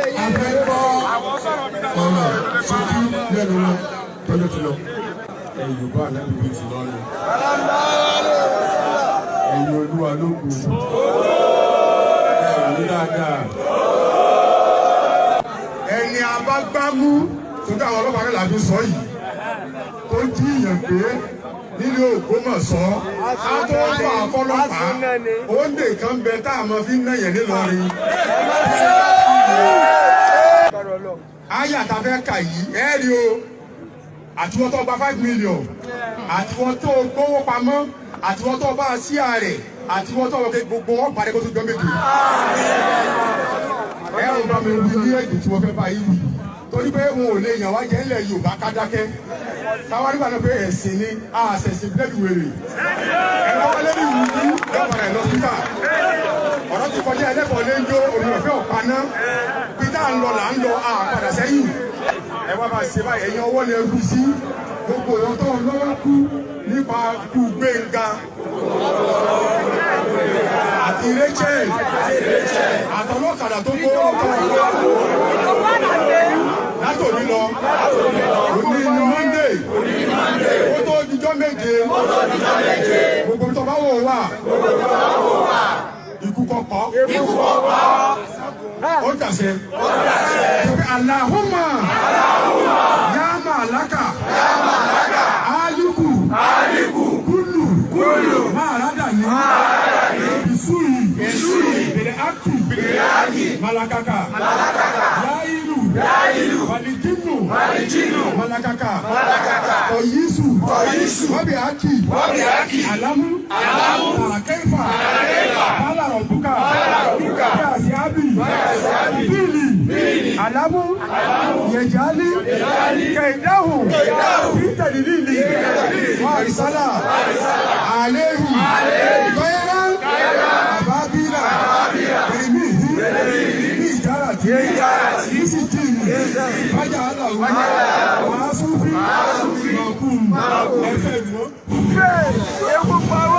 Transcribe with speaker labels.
Speaker 1: A fẹ́ gbọ́ ọ̀rọ̀ ṣojú lẹ́nu wọn tọ́jú ti lọ.
Speaker 2: Ẹ̀yin Yorùbá alábìbí ti lọ́nu. Ẹ̀yin Olúwa ló kù. Ẹ̀yin dáadáa.
Speaker 1: Ẹni abágbámú tó dá àwọn ọlọ́pàá náà làbí sọ yìí tó jí ìyàn pé nílé Ògbómọ̀ṣọ́ á tó fà fọlọ́pàá ó lè kàn bẹ tá a máa fi ń náyẹ̀ nílọrin. Àyà tá a fẹ́ kà yìí ẹ rí o, àtiwọ́n tó gba 5 million, àtiwọ́n tó gbówó pamọ́, àtiwọ́n tó bá a sí ààrẹ, àtiwọ́n tó wọ́n gbogbo wọn parí kó tó jọ méje. Ẹ ò bá mi wí ní èdè tí wọ́n fẹ́ bá yín wí, torí pé wọn ò lè yàn wá jẹ́ ńlẹ̀ Yorùbá ká dákẹ́ táwa nígbà náà pé ẹ̀sìn ni àṣẹ̀sìn bílẹ̀dì wèrè ẹ̀rọ wọlé ní ìwú lọ́kọ̀ọ́ ẹ̀ lọ síta. Ọ̀rọ̀ ti kọjá ẹlẹ́kọ̀ọ́ lé ń jó omi ọ̀fẹ́ ọ̀paná bí tá à ń lọ là ń lọ àpadà sẹ́yìn. Ẹ wá máa ṣe báyìí, ẹ̀yin ọwọ́ lè rú sí gbogbo ìwọ́n tó ń lọ́wọ́ kú nípa kú Gbénga àti Rachel àtọlọ́kadà tó kó látòní lọ. Òní ni Monday, ó tó dijọ́ méje. Gbogbo tó bá wò wá ikú kọkọ ó dàṣẹ Allahumma ya malaka ayuku kulu máa ní bisuri bẹ̀rẹ̀ aki malakaka yailu walijinu malakaka ọyisu wabi aki alamu arakaifa alarabuka yasiabi bili alamu yejali kaidahu fitalilili warisala alehu gairan ababila birimihi bijarati isijini fájà aláwọ wàásùfì mọ̀kùn ẹ̀fẹ̀ ìwọ.
Speaker 3: Ewu pa.